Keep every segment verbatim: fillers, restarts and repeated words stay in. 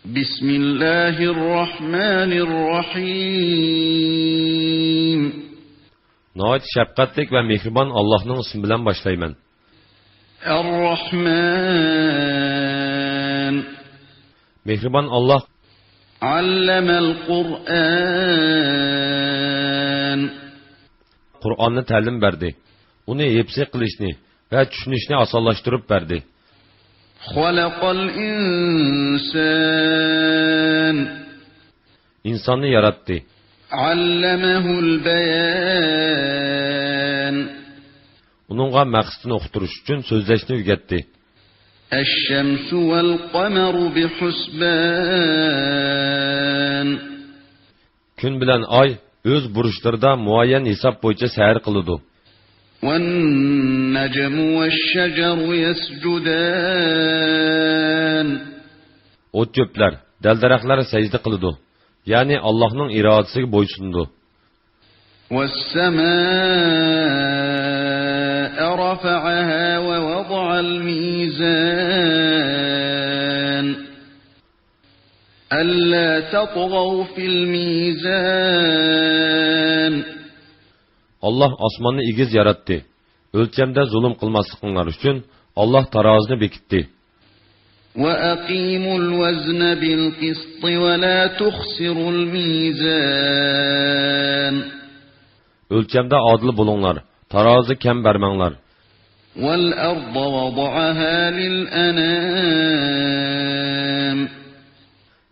بسم الله الرحمن الرحيم. ناھايىتى شەپقەتلىك ۋە مېھرىبان ئاللاھنىڭ ئىسمى بىلەن باشلايمەن. الرحمن. مېھرىبان ئاللاھ. علم القرآن. قۇرئاننى تەلىم بەردى. ئۇنى ھېپسى قىلىشنى ۋە چۈشىنىشنى ئاسانلاشتۇرۇپ بەردى. خلق الإنسان. ئىنساننى ياراتتى. علمه البيان. ئۇنىڭغا مەقسىتىنى ئۇقتۇرۇش ئۈچۈن سۆزلەشنى ئۆگەتتى. الشمس والقمر بحسبان. كۈن بىلەن ئاي ئۆز بۇرۇچلىرىدا مۇئەييەن ھېساب بويىچە سەير قىلىدۇ. والنجم والشجر يسجدان. ئوت-چۆپلەر، دەل-دەرەخلەر سەجدە قىلىدۇ، يەنى ئاللاھنىڭ ئىرادىسىگە بويسۇنىدۇ. والسماء رفعها ووضع الميزان. ألا تطغوا في الميزان. ئاللاھ ئاسماننى ئېگىز ياراتتى. ئۆلچەمدە زۇلۇم قىلماسلىقىڭلار ئۈچۈن ئاللاھ تارازىنى بېكىتتى. وأقيموا الوزن بالقسط ولا تخسروا الميزان. ئۆلچەمدە ئادىل بولۇڭلار، تارازىدا كەم بەرمەڭلار. والأرض وضعها للأنام.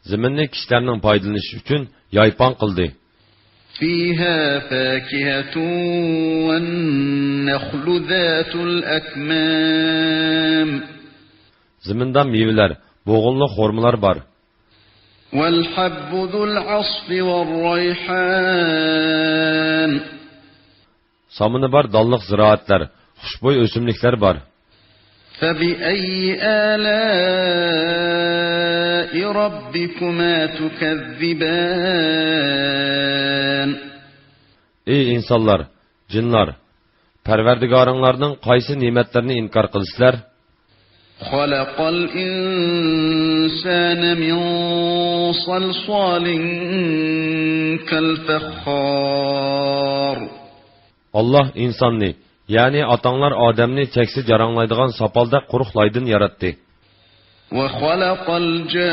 زېمىننى كىشىلەرنىڭ پايدىلىنىشى ئۈچۈن يايپاڭ قىلدى. فيها فاكهة والنخل ذات الأكمام. زېمىندا مېۋىلەر، بوغۇنلۇق خورمىلار بار. والحب ذو العصف والريحان. سامىنى بار دانلىق زىرائەتلەر، خۇشبۇي ئۆسۈملۈكلەر بار. فبأي آلاء ربكما تكذبان. ئەي ئىنسانلار، جىنلار، پەرۋەردىگارىڭلارنىڭ قايسى نېمەتلىرىنى ئىنكار قىلىسىلەر؟ خلق الإنسان من صلصال كالفخار. ئاللاھ ئىنساننى، يەنى ئاتاڭلار ئادەمنى چەكسى جاراڭلايدىغان ساپالدەك قۇرۇق لايدىن ياراتتى. وخلق الجان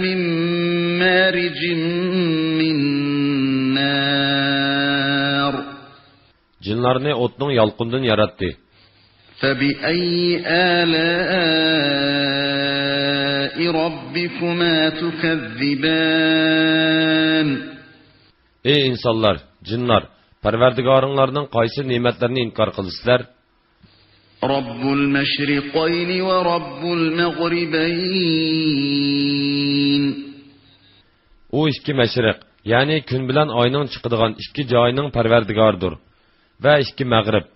من مارج من نار. جىنلارنى ئوتنىڭ يالقۇنىدىن ياراتتى. فبأي آلاء ربكما تكذبان. ئەي ئىنسانلار، جىنلار، پەرۋەردىگارىڭلارنىڭ قايسى نېمەتلىرىنى ئىنكار قىلىسىلەر؟ رب المشرقين ورب المغربين. ئۇ ئىككى مەشرىق، يەنى كۈن بىلەن ئاينىڭ چىقىدىغان ئىككى جايىنىڭ پەرۋەردىگارىدۇر، ۋە ئىككى مەغرىب،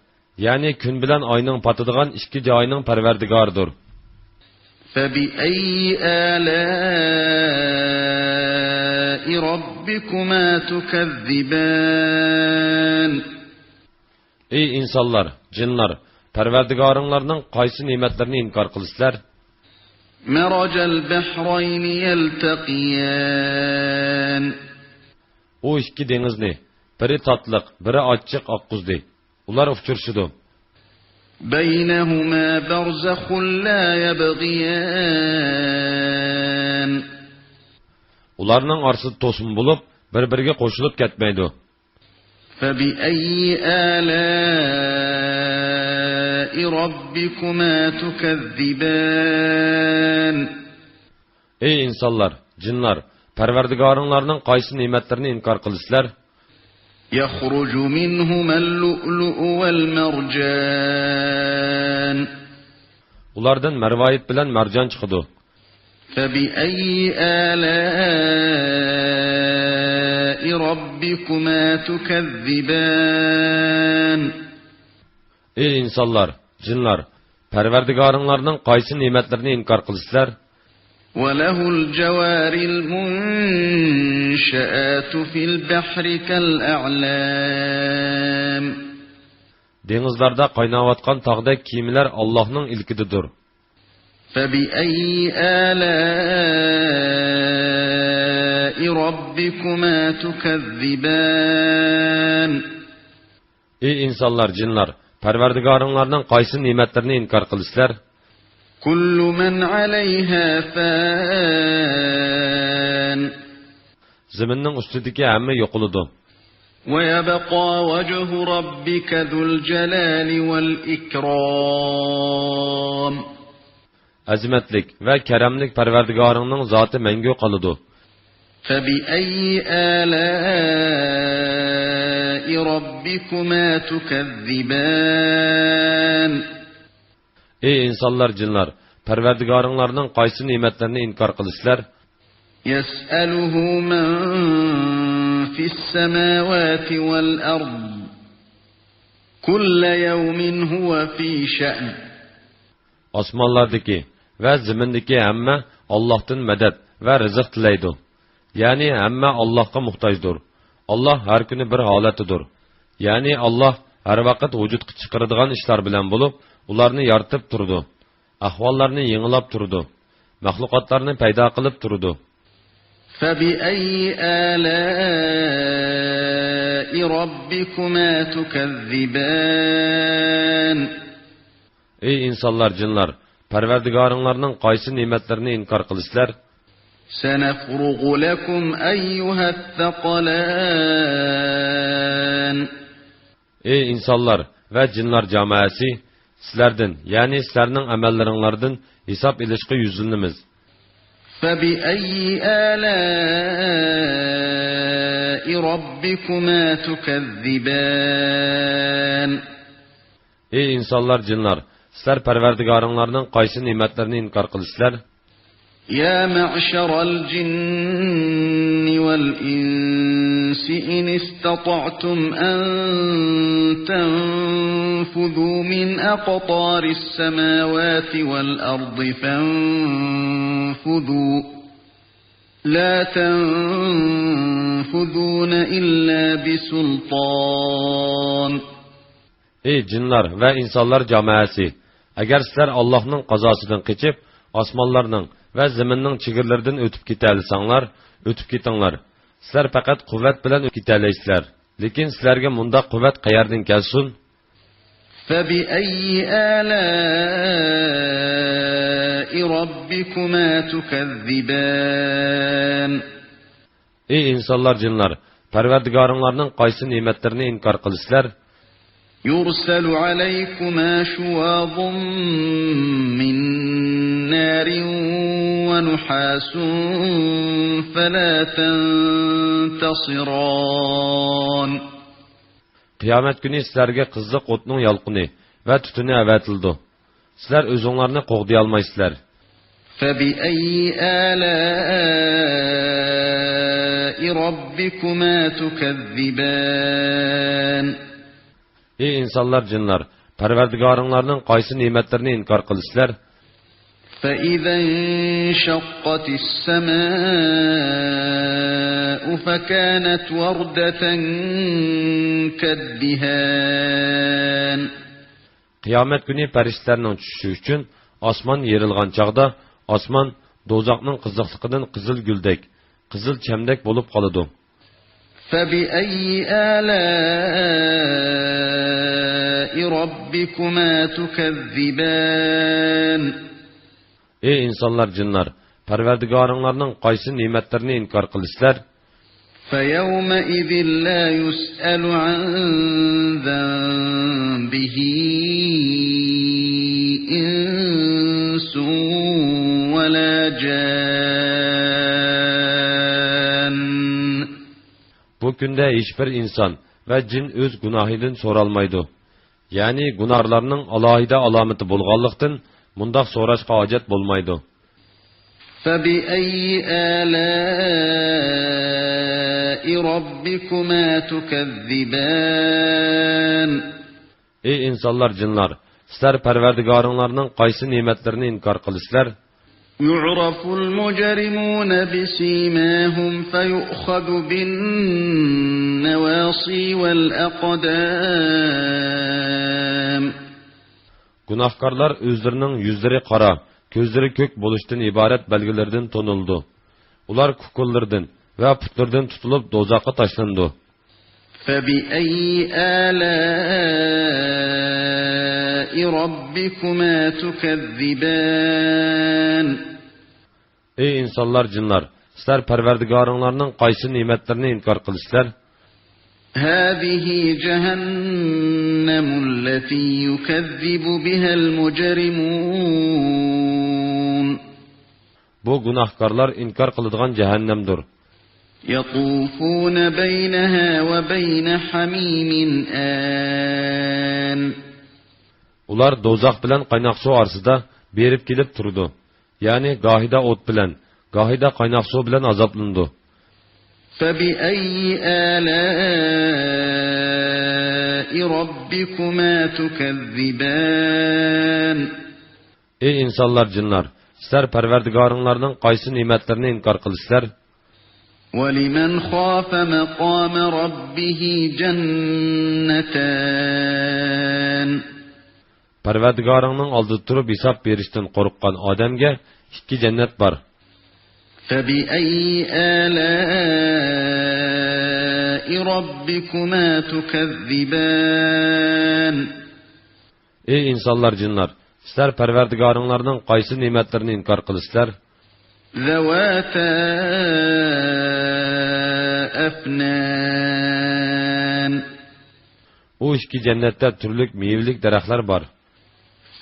يەنى كۈن بىلەن ئاينىڭ پاتىدىغان ئىككى جايىنىڭ پەرۋەردىگارىدۇر. فبأي آلاء ربكما تكذبان. ئەي ئىنسانلار، جىنلار، پەرۋەردىگارىڭلارنىڭ قايسى نېمەتلىرىنى ئىنكار قىلىسىلەر؟ مرج البحرين يلتقيان. ئۇ ئىككى دېڭىزنى، بىرى تاتلىق، بىرى ئاچچىق ئاققۇزدى. ئۇلار ئۇچرىشىدۇ. بينهما برزخ لا يبغيان. ئۇلارنىڭ ئارىسىدا توسما بولۇپ، بىر-بىرىگە قوشۇلۇپ كەتمەيدۇ. فبأي آلاء ربكما تكذبان. ئەي ئىنسانلار، جىنلار، پەرۋەردىگارىڭلارنىڭ قايسى نېمەتلىرىنى ئىنكار قىلىسىلەر؟ يخرج منهما اللؤلؤ والمرجان. ئۇلاردىن مەرۋايىت بىلەن مەرجان چىقىدۇ. فبأي آلاء ربكما تكذبان. ئەي ئىنسانلار، جىنلار، پەرۋەردىگارىڭلارنىڭ قايسى نېمەتلىرىنى ئىنكار قىلىسىلەر؟ وله الجوار المنشآت في البحر كالأعلام. دېڭىزلاردا قايناۋاتقان تاغدەك كېمىلەر ئاللاھنىڭ ئىلكىدىدۇر. فَبِأَيِّ آلَاءِ رَبِّكُمَا تُكَذِّبَانِ؟ ئى ئىنسانلار، جىنلار، پەرۋەردىگارىڭلارنىڭ قايسى نېمەتلىرىنى ئىنكار قىلىسىلەر؟ كُلُّ مَنْ عَلَيْهَا فَانٍ. زېمىننىڭ ئۈستىدىكى ھەممە يوقىلىدۇ. وَيَبْقَى وَجْهُ رَبِّكَ ذُو الْجَلَالِ وَالْإِكْرَامِ. ئەزىمەتلىك ۋە كەرەملىك پەرۋەردىگارىڭنىڭ زاتى مەڭگۈ قالىدۇ. فَبِأَيِّ آلَاءِ رَبِّكُمَا تُكَذِّبَانِ؟ ئى ئىنسانلار، جىنلار، پەرۋەردىگارىڭلارنىڭ قايسى نېمەتلىرىنى ئىنكار قىلىسىلەر؟ يَسْأَلُهُ مَنْ فِي السَّمَاوَاتِ وَالْأَرْضِ كُلَّ يَوْمٍ هُوَ فِي شَأْنٍ. ئاسمانلاردىكى ۋە زېمىندىكى ھەممە ئاللاھتىن مەدەت ۋە رىزىق تىلەيدۇ. يەنى ھەممە ئاللاھقا موھتاجدۇر. ئاللاھ ھەر كۈنى بىر ھالەتتىدۇر. يەنى ئاللاھ ھەر ۋاقىت ۋۇجۇدقا چىقىرىدىغان ئىشلار بىلەن بولۇپ، ئۇلارنى يارىتىپ تۇرىدۇ. ئەھۋاللارنى يېڭىلاپ تۇرىدۇ. مەخلۇقاتلارنى پەيدا قىلىپ تۇرىدۇ. فَبِأَيِّ آلَاءِ رَبِّكُمَا تُكَذِّبَانِ؟ ئى ئىنسانلار، جىنلار، پەرۋەردىگارىڭلارنىڭ قايسى نېمەتلىرىنى ئىنكار قىلىسىلەر؟ سَنَفْرُغُ لَكُمْ أَيُّهَ الثَّقَلَانِ. ئى ئىنسانلار ۋە جىنلار جامائەسى، سىلەردىن، يەنى سىلەرنىڭ ئەمەللىرىڭلاردىن ھېساب ئېلىشقا يۈزلىنىمىز. فَبِأَيِّ آلَاءِ رَبِّكُمَا تُكَذِّبَانِ؟ ئى ئىنسانلار، جىنلار، سىلەر پەرۋەردىگارىڭلارنىڭ قايسى نېمەتلىرىنى ئىنكار قىلىسىلەر؟ يَا مَعْشَرَ الْجِنِّ وَالْإِنسِ إِنِ اسْتَطَعْتُمْ أَنْ تَنْفُذُوا مِنْ أَقْطَارِ السَّمَاوَاتِ وَالْأَرْضِ فَانْفُذُوا، لَا تَنْفُذُونَ إِلَّا بِسُلْطَانٍ. ئى جىنلار ۋە ئىنسانلار جامائەسى! ئەگەر سىلەر ئاللاھنىڭ قازاسىدىن قېچىپ، ئاسمانلارنىڭ ۋە زېمىننىڭ چېگرىلىرىدىن ئۆتۈپ كېتەلىسەڭلار، ئۆتۈپ كېتىڭلار. سىلەر پەقەت قۇۋۋەت بىلەن ئۆتۈپ كېتەلەيسىلەر. لېكىن سىلەرگە مۇنداق قۇۋۋەت قەيەردىن كەلسۇن؟ فَبِأَيِّ آلَاءِ رَبِّكُمَا تُكَذِّبَانِ؟ ئى ئىنسانلار، جىنلار، پەرۋەردىگارىڭلارنىڭ قايسى نېمەتلىرىنى ئىنكار قىلىسىلەر؟ يُرْسَلُ عَلَيْكُمَا شُوَاظٌ مِّن نَارٍ وَنُحَاسٌ فَلَا تَنتَصِرَانِ. قىيامەت كۈنى سىلەرگە قىزىق ئوتنىڭ يالقۇنى ۋە تۈتۈنى ئەۋەتىلىدۇ. سىلەر ئۆزۈڭلارنى قوغدىيالمايسىلەر. فَبِأَيِّ آلَاءِ رَبِّكُمَا تُكَذِّبَانِ؟ ئى ئىنسانلار، جىنلار، پەرۋەردىگارىڭلارنىڭ قايسى نېمەتلىرىنى ئىنكار قىلىسىلەر؟ فَإِذَا انشَقَّتِ السَّمَاءُ فَكَانَتْ وَرْدَةً كَالدِّهَانِ. قىيامەت كۈنى پەرىشتىلەرنىڭ چۈشۈشى ئۈچۈن ئاسمان يېرىلغان چاغدا، ئاسمان دوزاخنىڭ قىزىقلىقىدىن قىزىل گۈلدەك، قىزىل چەمدەك بولۇپ قالىدۇ. فَبِأَيِّ آلَاءِ رَبِّكُمَا تُكَذِّبَانِ؟ ئى ئىنسانلار، جىنلار، پەرۋەردىگارىڭلارنىڭ قايسى نېمەتلىرىنى ئىنكار قىلىسىلەر؟ فَيَوْمَئِذٍ لَا يُسْأَلُ عَنْ ذَنْبِهِ إِنْسٌ وَلَا جَانٌّ. بۇ كۈندە ھېچبىر ئىنسان ۋە جىن ئۆز گۇناھىدىن سورالمايدۇ. يەنى گۇناھكارلارنىڭ ئالاھىدە ئالامىتى بولغانلىقتىن، مۇنداق سوراشقا ھاجەت بولمايدۇ. فَبِأَيِّ آلَاءِ رَبِّكُمَا تُكَذِّبَانِ؟ ئى ئىنسانلار، جىنلار، سىلەر پەرۋەردىگارىڭلارنىڭ قايسى نېمەتلىرىنى ئىنكار قىلىسىلەر؟ يُعْرَفُ الْمُجْرِمُونَ بِسِيمَاهُمْ فَيُؤْخَذُ بِالنَّوَاصِي وَالْأَقْدَامِ. گۇناھكارلار ئۆزلىرىنىڭ يۈزلىرى قارا، كۆزلىرى كۆك بولۇشتىن ئىبارەت بەلگىلىرىدىن تونۇلىدۇ. ئۇلار كۇكۇللىرىدىن ۋە پۇتلىرىدىن تۇتۇلۇپ دوزاخقا تاشلىنىدۇ. فَبِأَيِّ آلَاءِ رَبِّكُمَا تُكَذِّبَانِ؟ ئەي ئىنسانلار، جىنلار، سىلەر پەرۋەردىگارىڭلارنىڭ قايسى نېمەتلىرىنى ئىنكار قىلىسىلەر؟ هَٰذِهِ جَهَنَّمُ الَّتِي يُكَذِّبُ بِهَا الْمُجْرِمُونَ. بۇ گۇناھكارلار ئىنكار قىلىدىغان جەھەننەمدۇر. يَطُوفُونَ بَيْنَهَا وَبَيْنَ حَمِيمٍ آنٍ. ئۇلار دوزاخ بىلەن قايناق سۇ ئارىسىدا بېرىپ كېلىپ تۇرىدۇ. يەنى گاھىدا ئوت بىلەن، گاھىدا قايناق سۇ بىلەن ئازابلىنىدۇ. فَبِأَيِّ آلَاءِ رَبِّكُمَا تُكَذِّبَانِ؟ ئەي ئىنسانلار، جىنلار، سىلەر پەرۋەردىگارىڭلارنىڭ قايسى نېمەتلىرىنى ئىنكار قىلىسىلەر؟ وَلِمَنْ خَافَ مَقَامَ رَبِّهِ جَنَّتَانِ. پەرۋەردىگارىڭنىڭ ئالدىدا تۇرۇپ ھېساب بېرىشتىن قورققان ئادەمگە ئىككى جەننەت بار. فَبِأَيِّ آلَاءِ رَبِّكُمَا تُكَذِّبَانِ؟ ئەي ئىنسانلار، جىنلار، سىلەر پەرۋەردىگارىڭلارنىڭ قايسى نېمەتلىرىنى ئىنكار قىلىسىلەر؟ ذَوَاتَا أَفْنَانٍ. ئۇ ئىككى جەننەتتە تۈرلۈك مېۋىلىك دەرەخلەر بار.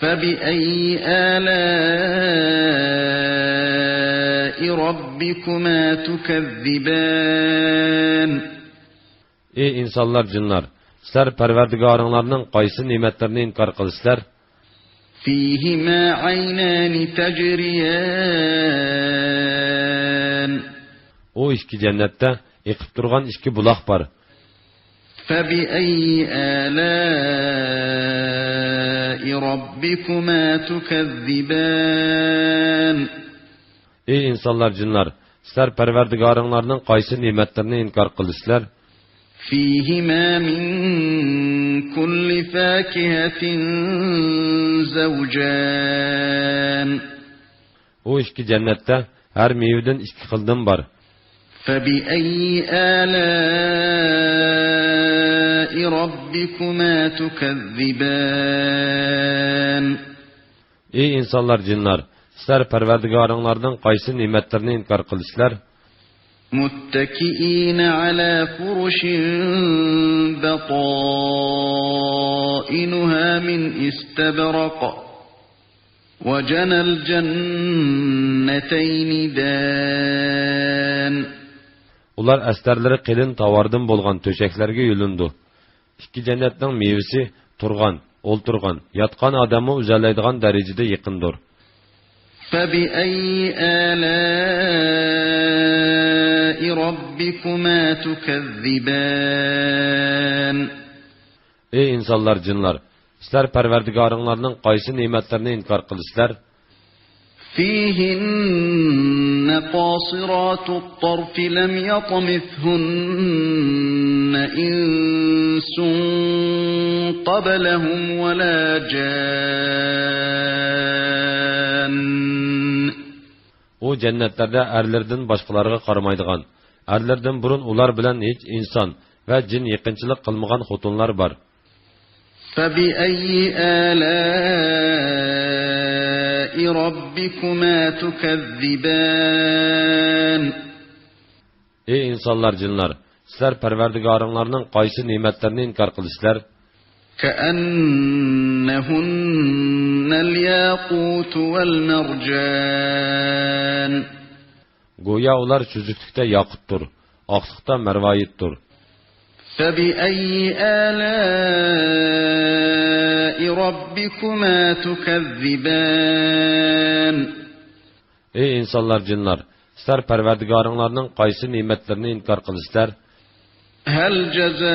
فَبِأَيِّ آلَاءِ رَبِّكُمَا تُكَذِّبَانِ؟ ئەي ئىنسانلار، جىنلار، سىلەر پەرۋەردىگارىڭلارنىڭ قايسى نېمەتلىرىنى ئىنكار قىلىسىلەر؟ فِيهِمَا عَيْنَانِ تَجْرِيَانِ. ئۇ ئىككى جەننەتتە ئېقىپ تۇرغان ئىككى بۇلاق بار. فَبِأَيِّ آلَاءِ رَبِّكُمَا تُكَذِّبَانِ؟ ئەي ئىنسانلار، جىنلار، سىلەر پەرۋەردىگارىڭلارنىڭ قايسى نېمەتلىرىنى ئىنكار قىلىسىلەر؟ فِيهِمَا مِن كُلِّ فَاكِهَةٍ زَوْجَانِ. ئۇ ئىككى جەننەتتە ھەر مېۋىدىن ئىككى خىلدىن بار. فَبِأَيِّ آلَاءِ رَبِّكُمَا تُكَذِّبَانِ؟ ئەي ئىنسانلار، جىنلار، سىلەر پەرۋەردىگارىڭلارنىڭ قايسى نېمەتلىرىنى ئىنكار قىلىسىلەر؟ مُتَّكِئِينَ عَلَىٰ فُرُشٍ بَطَائِنُهَا مِنْ إِسْتَبْرَقٍ. وَجَنَى الْجَنَّتَيْنِ دَانٍ. ئۇلار ئەستەرلىرى قېلىن تاۋاردىن بولغان تۆشەكلەرگە يۆلىنىدۇ. ئىككى جەننەتنىڭ مېۋىسى تۇرغان، ئولتۇرغان، ياتقان ئادەممۇ ئۈزەلەيدىغان دەرىجىدە يېقىندۇر. فَبِأَيِّ آلَاءِ رَبِّكُمَا تُكَذِّبَانِ؟ ئەي ئىنسانلار، جىنلار، سىلەر پەرۋەردىگارىڭلارنىڭ قايسى نېمەتلىرىنى ئىنكار قىلىسىلەر؟ فِيهِنَّ قَاصِرَاتُ الطَّرْفِ لَمْ يَطْمِثْهُنَّ إِنسٌ قَبْلَهُمْ وَلَا جَانٌّ. ئۇ جەننەتلەردە ئەرلىرىدىن باشقىلارغا قارىمايدىغان، ئەرلىرىدىن بۇرۇن ئۇلار بىلەن ھېچ ئىنسان ۋە جىن يېقىنچىلىق قىلمىغان خوتۇنلار بار. فَبِأَيِّ آلَاءِ رَبِّكُمَا تُكَذِّبَانِ؟ ئەي ئىنسانلار، جىنلار، سىلەر پەرۋەردىگارىڭلارنىڭ قايسى نېمەتلىرىنى ئىنكار قىلىسىلەر؟ كَأَنَّهُنَّ الْيَاقُوتُ وَالْمَرْجَانُ. گويا ئۇلار سۈزۈكلۈكتە ياقۇتتۇر، ئاقلىقتا مەرۋايىتتۇر. فَبِأَيِّ آلَاءِ رَبِّكُمَا تُكَذِّبَانِ؟ ئەي ئىنسانلار، جىنلار، سىلەر پەرۋەردىگارىڭلارنىڭ قايسى نېمەتلىرىنى ئىنكار قىلىسىلەر؟ هَلْ جَزَاءُ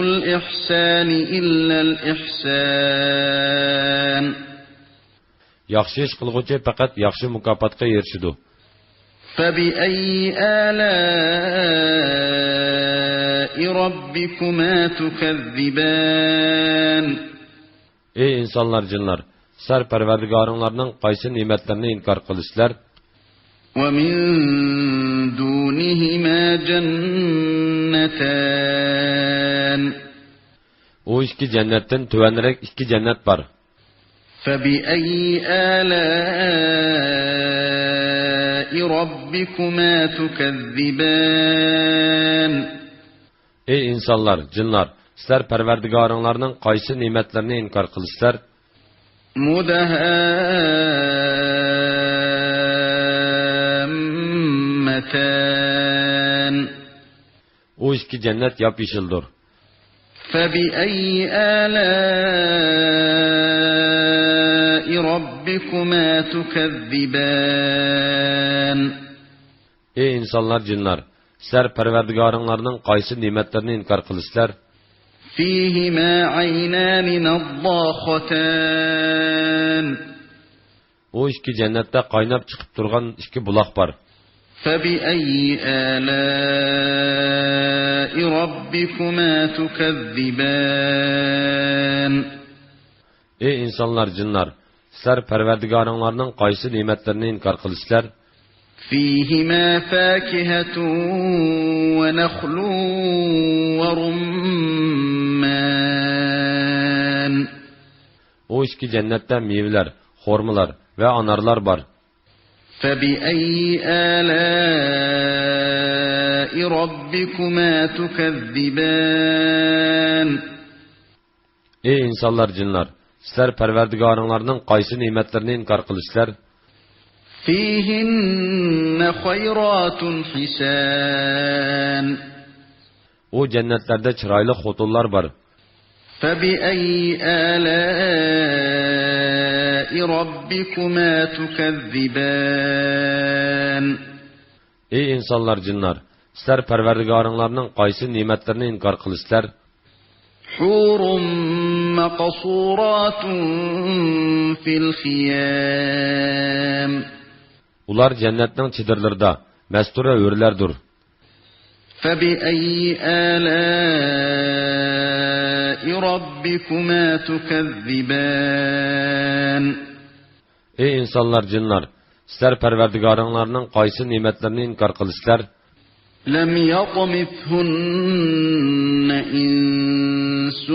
الْإِحْسَانِ إِلَّا الْإِحْسَانُ. ياخشى ئىش قىلغۇچى پەقەت ياخشى مۇكاپاتقا ئېرىشىدۇ. فَبِأَيِّ آلَاءِ رَبِّكُمَا تُكَذِّبَانِ؟ ئەي ئىنسانلار، جىنلار، سىلەر پەرۋەردىگارىڭلارنىڭ قايسى نېمەتلىرىنى ئىنكار قىلىسىلەر؟ ومن دونهما جنتان. ئۇ ئىككى جەننەتتىن تۆۋەنرەك ئىككى جەننەت بار. فبأي آلاء ربكما تكذبان. ئەي ئىنسانلار، جىنلار، سىلەر پەرۋەردىگارىڭلارنىڭ قايسى نېمەتلىرىنى ئىنكار قىلىسىلەر؟ مدهامتان. ئۇ ئىككى جەننەت ياپيېشىلدۇر. فبأي آلاء ربكما تكذبان. ئەي ئىنسانلار، جىنلار، سىلەر پەرۋەردىگارىڭلارنىڭ قايسى نېمەتلىرىنى ئىنكار قىلىسىلەر؟ فيهما عينان نضاختان. ئۇ ئىككى جەننەتتە قايناپ چىقىپ تۇرغان ئىككى بۇلاق بار. فبأي آلاء ربكما تكذبان. ئەي ئىنسانلار، جىنلار، سىلەر پەرۋەردىگارىڭلارنىڭ قايسى نېمەتلىرىنى ئىنكار قىلىسىلەر؟ فيهما فاكهة ونخل ورمان. ئۇ ئىككى جەننەتتە مېۋىلەر، خورمىلار ۋە ئانارلار بار. فبأي آلاء ربكما تكذبان. ئەي ئىنسانلار، جىنلار، سىلەر پەرۋەردىگارىڭلارنىڭ قايسى نېمەتلىرىنى ئىنكار قىلىسىلەر؟ فيهن خيرات حسان. ئۇ جەننەتلەردە چىرايلىق خوتۇنلار بار. فبأي آلاء ربكما تكذبان. ئەي ئىنسانلار، جىنلار، سىلەر پەرۋەردىگارىڭلارنىڭ قايسى نېمەتلىرىنى ئىنكار قىلىسىلەر؟ حور مقصورات في الخيام. ئۇلار جەننەتنىڭ چېدىرلىرىدا مەستۇرە ھۆرلەردۇر. فبأي آلاء ربكما تكذبان. ئەي ئىنسانلار، جىنلار، سىلەر پەرۋەردىگارىڭلارنىڭ قايسى نېمەتلىرىنى ئىنكار قىلىسىلەر؟ لم يطمثهن إنس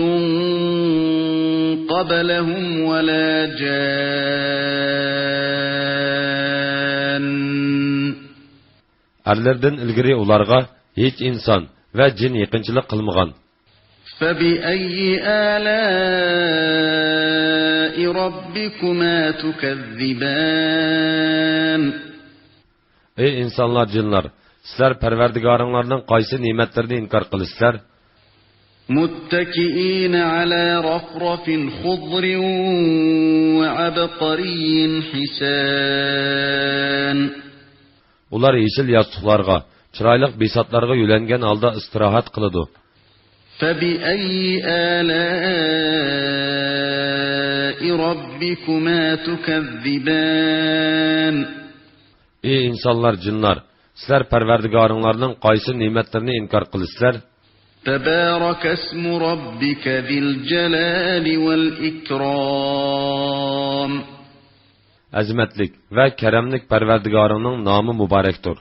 قبلهم ولا جان. ئەرلەردىن ئىلگىرى ئۇلارغا ھېچ ئىنسان ۋە جىن يېقىنچىلىق قىلمىغان. فبأي آلاء ربكما تكذبان. ئەي ئىنسانلار، جىنلار، سىلەر پەرۋەردىگارىڭلارنىڭ قايسى نېمەتلىرىنى ئىنكار قىلىسىلەر؟ متكئين على رفرف خضر وعبقري حسان. ئۇلار يېشىل ياستۇقلارغا، چىرايلىق بىساتلارغا يۆلەنگەن ھالدا ئىستىراھەت قىلىدۇ. فبأي آلاء ربكما تكذبان. ئەي ئىنسانلار، جىنلار، سىلەر پەرۋەردىگارىڭلارنىڭ قايسى نېمەتلىرىنى ئىنكار قىلىسىلەر؟ تبارك اسم ربك ذي الجلال والإكرام. ئەزىمەتلىك ۋە كەرەملىك پەرۋەردىگارىڭنىڭ نامى مۇبارەكتۇر.